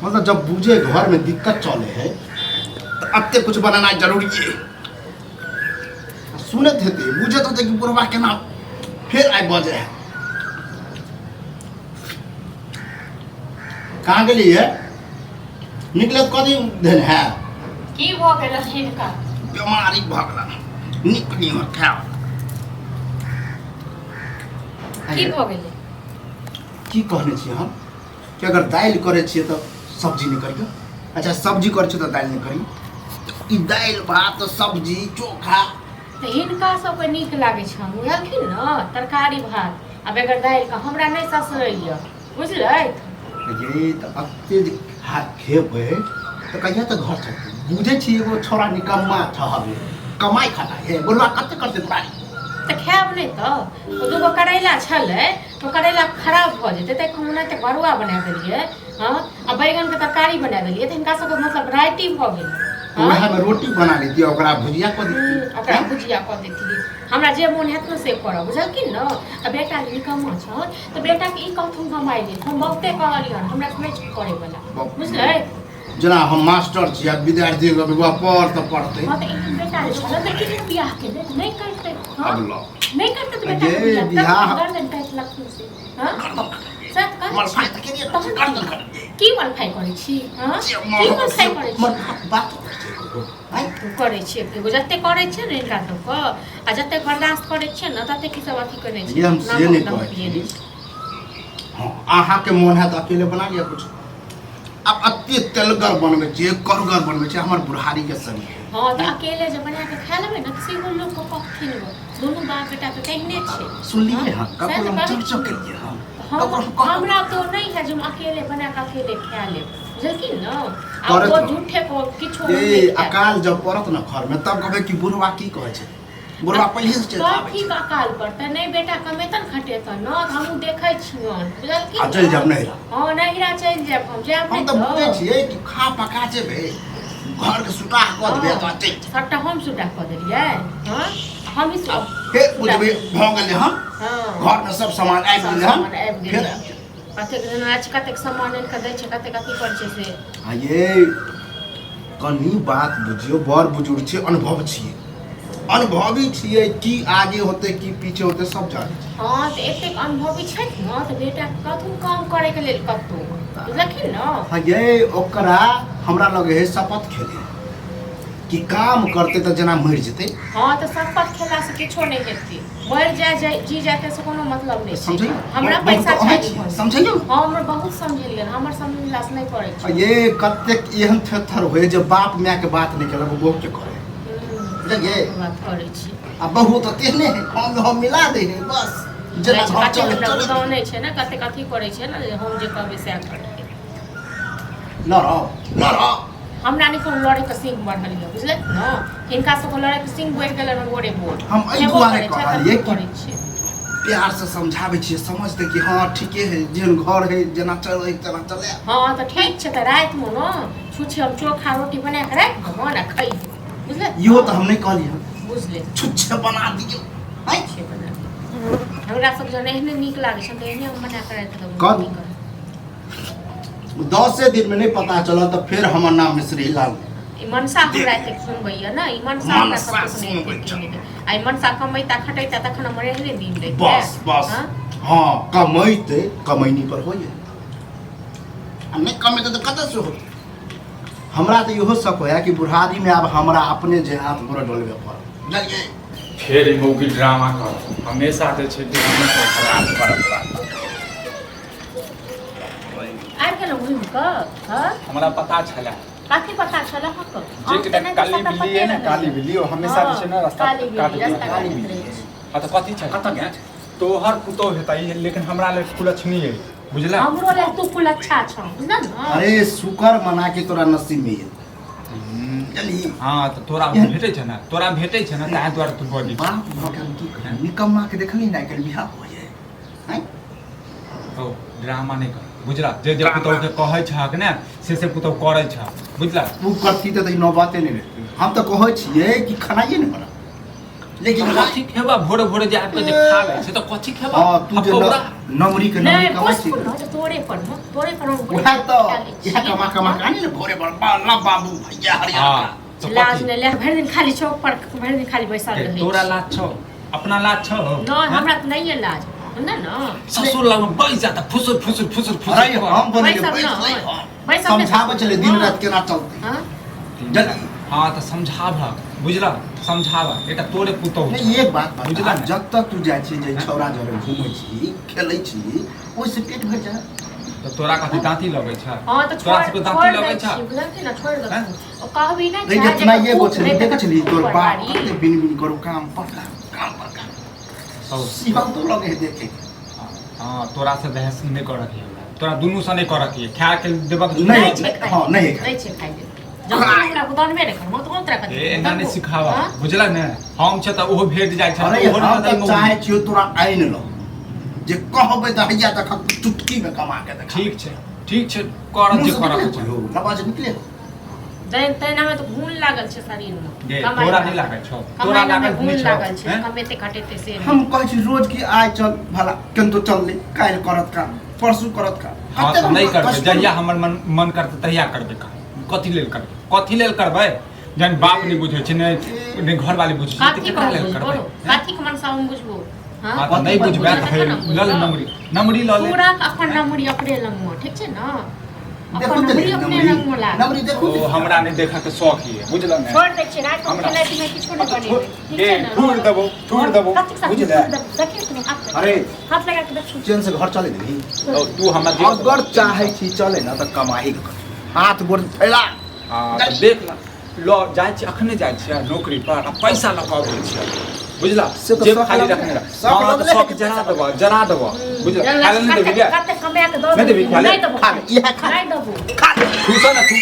मतलब जब बुझे घर में दिक्कत चले है तो अत्ते कुछ बनाना जरूरी है। सुनत हेतै, बुझत होतै कि बुढ़वा केना फेर आइ बजे है। कहाँ गेलियै? निकलत कथी देन है? की भऽ गेल हिनका? बीमारी भऽ गेल, नीक नहीं हो खाय। की भऽ गेलै? की कहने छियै हम कि अगर दालि करै छियै तऽ सब्जी नहि करियौ, अच्छा सब्जी करै छियै तऽ दालि नहि करियौ। ई दालि भात सब्जी चोखा तऽ हिनका सबके नीक लागै छनि, बुझलखिन ने, तरकारी भात आ बगैर दालिके हमरा नहि ससरैए, बुझलथि? ये तऽ एते जे खेबै तऽ कहिया तऽ घर चलतै? बुझै छी एगो छौड़ा निकम्मा ठहरे, कमाइ खाता हे बोलबा कते करतै बुढ़ारी। तऽ खायब नहि तऽ ओ दूगो करैला छलै तऽ करैला खराब भऽ जेतै, ताहि हम ओनाहिते भरुआ बना देलियै। हँ, आ बैगनके तरकारी बना देलियै, तऽ हिनका सबके मतलब राइटी भऽ गेलै। हँ? वएहमे रोटी बना लेतियै, ओकरा भुजिया कऽ देतियै। ओकरा भुजिया कऽ देतियै। हमरा जे मोन हैत ने से करब, बुझलखिन ने? आ बेटा निकम्मा छन तऽ बेटाके ई कहथुन कमाइ लेल, हम बहुते कहलियनि, हमरा नहि छै करैवला, बुझलै? जेना हम मास्टर छी आ विद्यार्थी के बौआ पढ़ तऽ पढ़तै। हँ, तऽ एहन बेटा जे छलै तऽ किछु बियाह केने तऽ नहि करतै? हँ? अब लऽ नहि करतै तऽ बेटा ये बियाह बियाह- गर्दन काटि लखन से। हँ, सच कहै छी। मलफाइ तऽ केलियै, तहन गर्दन काटि। की मलफाइ करै छी? हँ, की मलफाइ करै छी? बात करै छै एगो, आँय? करै छियै एगो, जते करै छियै ने हिनका सबके आ जते बर्दाश्त करै छियै ने तते की सब अथी करै ये हम से नहि कहै छी। हँ, अहाँके मोन है तऽ अकेले बना लिअ कुछ। आब अते तेलगर बनबै छियै, करगर बनबै छियै, हमर बुढ़ारीके शरीर। हँ, तऽ अकेले जे बना कऽ खा लेबै ने तऽ सेहो लोक के कहथिन गो, दुनू बाप बेटा तऽ तेहने छै। सुनलियै हँ? सएह ककरो तऽ हम कहै चर्चो छी। केलियै हँ? हम ककरो हम कहबो हमरा तो नहि है जे हम अकेले बना कऽ अकेले खा लेब, बुझलखिन ने? आ करैत ओ रहू। झूठे को किछो हम ए नहि खायब। अकाल जब पड़त ने घरमे तब कहबै कि बुढ़वा की कहै छै, बुढ़वा पहिले से चेताबै कथी छै। के अकाल पड़तै? नहि बेटा कमेतन खटेतन ने तऽ हमहूँ देखै छियनि, बुझलखिन? आ चलि जायब नैहरा? हँ, नैहरा चलि जायब, हम जायब। हम नहि तऽ बुझै छियै कि खा पका जेबै, घरके सुटाह कऽ देबै तऽ चलि जायब। सबटा हम सुटा कऽ देलियै? हँ, हम ही आब फेर बुझबै भऽ गेलै हँ। हँ, घरमे सब सामान आबि सब गेलै हँ। सामान आबि फेर गेलै। आबि जायब। कतेक जेना अछि, कतेक सामान आनि कऽ दै छै, कतेक अथी करै छै से। आ ये कनि बात बुझियौ, बड़ बुजुर्ग छियै, अनुभव छियै, अनुभवी छियै, की आगे होतै की पीछे होतै सब जानै छियै। हँ, तऽ एतेक अनुभवी छथि ने तऽ बेटाके कहथुन काम करैके लेल कतहु, बुझलखिन ने? हँ ये, ओकरा हमरा लगे है शपथ खेले कि काम करतै तऽ जेना मरि जेतै। हँ, तऽ शपथ खेलासँ किछो नहि हेतै, मरि जाय जाय जी जाय से कोनो मतलब नहि छै। समझैयौ। हमरा बहुत पैसा अहाँ चाही छियै, घरमे। समझैयौ। हँ, हमरा बहुत समझेलियनि, हमर समझलासँ नहि पड़ै छै। ये कतेक एहन थेथर होय जे बाप माय के बात नहि केलक, बहू के करे। बुझलियै? बात करै छी। आ बहू तऽ तेहने है, हम हम मिला दै है बस, जेना घर कतेक चले हमरा चले। बुझाव नहि छै ने, कतेक अथी करै छै ने जे हम जे कहबै सएह करतै। लड़ाओ लड़ाओ। हमरा नहि कोनो लड़ैके सिंह बढ़ल यऽ, बुझलथि ने? हिनका सबके लड़ैके सिंह बढ़ि गेलनि हन गोरे गोर। हम एहि हेबो दुआरे करै छै, कहलियै ततबो कि करै छियै। प्यार से समझाबै छियै, समझतै कि हँ ठीके है, जेहन घर है जेना चलै तेना चले। हँ, तऽ ठीक छै, तऽ रातिमे ने छुच्छे हम चोखा रोटी बना कऽ राखि देबनि आ खइहे, बुझले? इहो तऽ हम नहि कहलियै हन। बुझले। छुच्छे बना दियौ आँय? छुच्छे बना दियौ। हमरा सब जहन एहने नीक लागै छै तऽ एहने हम बना कऽ राखि देबनि। कब? की करब? दसे दिन में नहीं पता चलल तऽ फेर हमर नाम मिश्री लाल। ई मनसा हमरा एतेक सुनबैया ने, ई मनसा हमरा मनसा कतौ नहि सुनबै एतेक छौ। नहि। आ ई मनसा कमैता खटैता तखन हमर एहने दिन रहितै। बस बस। हाँ? हाँ, कमैते कमैनी पर होइए आ नहि कमेतै तऽ कतऽ से होतै? हमरा तऽ इहो शक होया कि बुढ़ारी में आब हमरा अपने जे हाथ गोड़ डोलबे पड़त, बुझलियै? फेर ई मौगी ड्रामा कर, हमेशा जे छै ड्रामा कर, खराब करत बात। आबि गेलहुँ घुमि कऽ? हँ। हमरा पता छलै। कथी पता छलै अहाँके? जे अहाँके एकटा नहि तऽ काली सबटा बिल्ली पते है ने, रहै काली छै। बिल्ली, ओ हमेशा जे छै ने रास्ता काली बिल्ली, काटैत रास्ता रहै। काटैत रहै छै। हँ, तऽ कथी छलै? कतऽ गेल? तोहर पुतोह हेतै, लेकिन हमरा लेल कुलक्षणी है, बुझला? हमरो लेल तू कुलच्छा छौ, बुझल ने? अरे शुक्र मना के तोरा नसीब में ये, बुझलिही? हँ, तऽ तोरा भेटै छै ने, तोरा भेटै छै ने, ताहि दुआरे तू बजै छी। बाप भऽ के हम की करी? निकम्मा के देखली ने, आइ काल्हि बियाह हो जाए आँय? हौ, ड्रामा नहि कर, बुझला? जे जे पुतहु के कहै छहक ने से से पुतहु करै छह, बुझला? ओ करती तऽ ई नौबते नहि रहती। हम तऽ कहै छियै कि खेनाइए नहि बनत। लेकिन कथी खेबा भोरे भोरे जे आबि के जे खा लै छै तऽ कथी खेबा हाँ तू जे हफौड़ा? नमरी के नमरी नहि कमाइ छी पोसबो न जे तोरे पर मे तोरे पर हम उएह तऽ खा लै छी। इएह कमा कमा के आनी ने भोरे भोर बाला बाबू भैया हरियर हाँ का। तऽ लाज कथी नहि ले भरि दिन खाली चौक पर भरि दिन खाली बैसल ए, रहै तोरा छी। लाज छौ अपना लाज छौ नहि हमरा तऽ नहिये लाज नहि ने ससुर लग में बैस जाता फुसुर फुसुर फुसुर फुसुर अरे हम बनेले बैसल बैसलै नहि, हम बैसल नहि। समझाबै छलै दिन हाँ। राति केना चलतै हाँ जल्दी। हाँ तऽ समझाबह बुझलह समझाबह एकटा तोरे पुतहु नहीं छौ। एक बात बता बुझलह ने? जब तक तू जाइ छी जे छौड़ा जरे घूमै छी खेलै छी ओहिसँ पेट भरि जाइ तऽ तोरा कथी दाँती लगै छै हाँ तऽ तोरा छोड़ सबके दाँती छोड़ लगै दै छै छी बुझलखिन ने छोड़ हैं? देलखिन ओ कहबी नहि नहीं छै जितना जे ये गो भूख छली नहि देखै तऽ छली तोर ऊपर बाप बारी। कते बिन बिन करू काम पर काम काम पर काम हौ। सिहल तो लगे है देखे के। हाँ तोरा से बहस नहि करऽ के हमरा तोरा दुनू से नहि करऽ के खाय के देबक नहि, नहि छै खाइ हाँ, नहि खाइ। नहि छै खाइ लेल जब तू हमरा गोदानबे नहि करबो तऽ हम तोरा कथी ए एना नहि सिखावा हाँ? बुझल ने हम छै तऽ ओहो भेट जाइ छै अरे ओहो हम नहि तऽ चाहै छियौ तोरा आनि लौ जे कहबै तऽ हैया देखब चुटकी में कमा के देखा ठीक छै ठीक छै करत जे करत छै आवाज निकले जैन तैना में तऽ घून लागल छै शरीर में गे कमाइ तोरा मे। नहि लागल छौ तोरा कमाइ में लागल घून नहि छौ लागल छै हैं? कमेते खटेते से हम कहै छी रोज कि आइ चल भला केनको चल ले काल्हि करत काम परसू करत काम हाँ कते तऽ नहि हम करबै कष्ट जहिया हमर मन मन करतै तहिया करबै काम कथी लेल करबै कथी लेल करबै जहन बाप नहि बुझै छै नहि नहि घरवाली बुझै छै तऽ कथी केकरा कहू लेल बुझबो करबै कथी के मनसा हम बुझबो हाँ हाँ तऽ नहि बुझबै तऽ तखन ने लऽ ले बुझबो। नमरी नमरी लऽ ले पूरा के अपन नमरी अपने लगमो ठीक छै ने देखू अपन तऽ नमरी अपने नमरी लगमो लाग नमरी देखू ओ हमरा नहि देखऽ के शौक ये बुझल ने छोड़ दै छियै राति हमरा- खेनाइ पिनाइ किछो नहि बनेबै ठीक ए छै ने थूर देबो थूर देबो कथी साथ बुझले थूर देबो? देखियौ कनि हाथ लगा- अरे हाथ लगा के देखियौ चैन से घर चले देबही ओ, तू हमरा देख अगर चाहे छी चले ना तऽ कमाही के कर हाथ गोड़ फैला हाँ तऽ देख ल ल जाइ छी अखने जाइ छियै नौकरी पर आ पैसा लऽ कऽ अबै छियै बुझला से तऽ जेब शौक खाली लगले। रखने रह शौक हाँ तऽ लगले शौक कि जरा पैसा देबऽ जरा देबऽ बुझला खाय लए नहि देबही गे कते कमा के दऽ नहि देबही खाय लए? नहि देबो खा ले, इएह खा ले। नहि देबो खा ले तू ने तू